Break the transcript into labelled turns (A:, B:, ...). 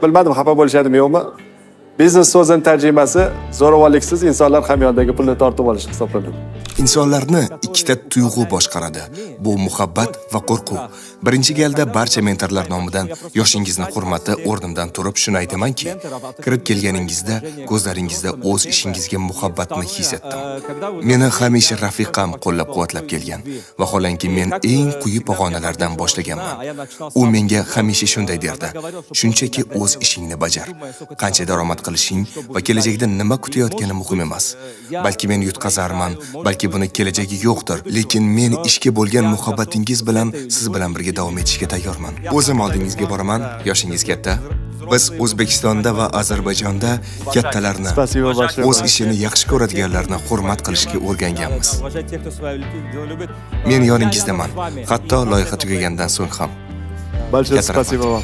A: Bilmadim, xafa bo'lishadimi, yo'qmi. Biznes so'zini tarjimasi zo'ravonliksiz insonlar hamyondagi pulni tortib olish hisoblanadi.
B: Insonlarni ikkita tuyg'u boshqaradi. Bu muhabbat va qo'rquv. Birinchi galda barcha mentorlar nomidan yoshingizni hurmati o'rnimdan turib shuni aytamanki, kirib kelganingizda ko'zlaringizda o'z ishingizga muhabbatni his etdim. Meni hamisha rafiqam qo'llab-quvvatlab kelgan. Vaholanki men eng quyi pog'onalardan boshlaganman. U menga hamisha shunday derdi: "Shunchaki o'z ishingni bajar. Qancha daromad qilishing va kelajakda nima kutayotgani muhim emas. Balki men yutqazarman, balki buni kelajagi yo'qdir, lekin men ishga bo'lgan muhabbatingiz bilan siz bilan birga davom etishga tayyorman. O'zim oldingizga boraman, yoshingiz katta. Biz O'zbekistonda va Ozarbayjonda kattalarni,
A: Спасибо большое.
B: o'z ishini yaxshi ko'radiganlarni hurmat qilishga o'rganganmiz.
C: Уважать тех, кто свое дело любит.
B: Men yoningizdaman, hatto loyiha tugagandan so'ng ham.
A: Большое
B: Katta rahmat.
A: спасибо вам.